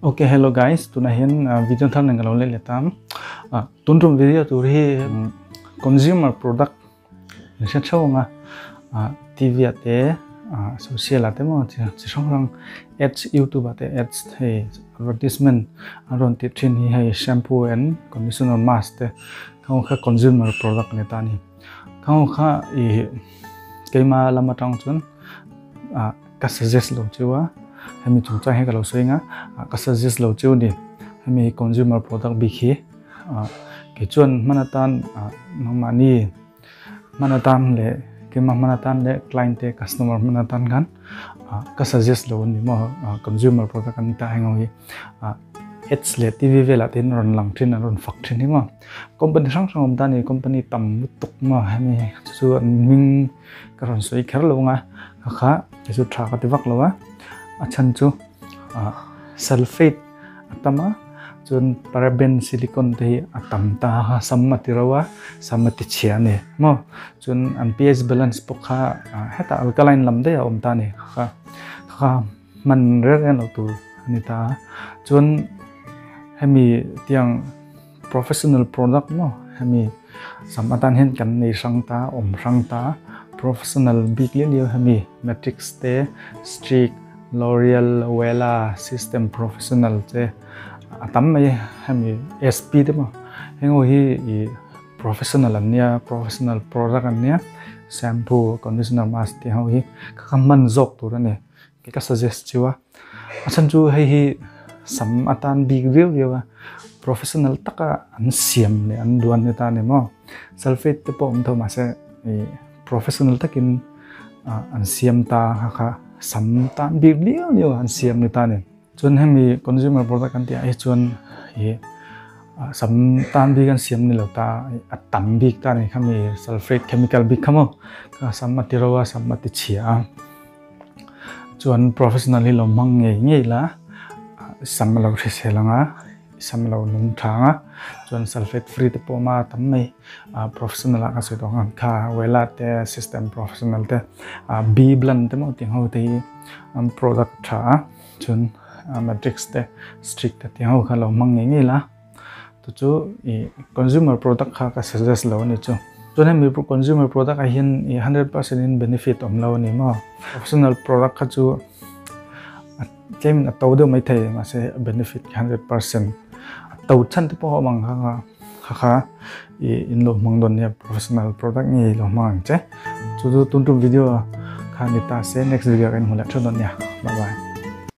Ok hello guys tunah hian video thar nen ka lo let leh ta tun tum video tur hi consumer product in hre theuh ang a TV ah te social ah te maw chi hrang hrang ads youtube ah te ads hei advertisement an rawn tih thin hi hei shampoo and conditioner mask te khang kha consumer product a ni ta a ni khang kha ih keima lam atang chuan ah. Ka suggest lo cheu a, hemi chungchang hi ka lo sawi ang a, ka suggest lo cheu ni, hemi consumer product bik hi kei chuan hman atan nangmahni hman atan leh keimah hman atan leh client te customer hman atan khan ka suggest lo a ni maw consumer product an ta heng ho hi ads leh TV velah te hian rawn lang thin an rawn fak thin hi maw company hrang hrang awm ta a ni company tam lutuk maw hemi chu chu an hming. Ka rawn sawi kher lo anga ka kha kei chu tha ka ti vak lo a, a chhan chu ah sulphate a tam a chuan paraben silicone te hi a tam ta a sam a ti ro a sam a ti chhia a ni maw chuan an pH balance pawh kha hetah alkaline lam daih a awm ta a ni kha kha hman reng reng loh tur a ni ta a chuan hemi tiang. Professional product maw hemi sam atan hian kan nei hrang ta awm hrang ta professional bik liau liau hemi matrix te streak L'Oreal Wella system professional te a tam mai hemi SP te maw heng ho hi ih professional an nia professional product an nia shampoo conditioner mask te ho hi ka kha hman zawk tur a ni. Ka suggest chu a, a chhan chu hei hi sam atan bik viau viau a, professional taka an siam leh an duan ni ta a ni maw, sulphate te pawh awm tho mahse ih professional takin an siam ta kha kha sam tan bik viau viau an siam ni ta a ni. Chuan hemi consumer product kan tih ah hi chuan ih sam tan bik an siam ni lo ta a tam bik ta a ni khami sulphate chemical bik kha maw kha sam a ti ro a sam a ti chhia a. Chuan professional hi lo hmang ngei ngei la sam a lo hrisel ang a sam a lo nung tha ang a chuan sulphate free te pawh a tam mai professional ah ka sawi tawh ang kha wella te system professional te b blend te maw tih ho te hi an product tha a chuan matrix te strict te tih ho kha lo hmang ngei ngei la. Chu chu ih consumer product kha ka suggest lo a ni chu. Chuan hemi consumer product ah hian ih 100% in benefit awm lo a ni maw. Professional product kha chu a tlem in a to deuh mai thei mahse a benefit 100% a to chhan te pawh a awm ang kha kha kha kha ih in lo hmang dawn nia professional product nge i lo hmang ang che. Chu chu tun tum video kha ni ta se next video ah kan hmu leh theuh dawn nia. Bye bye.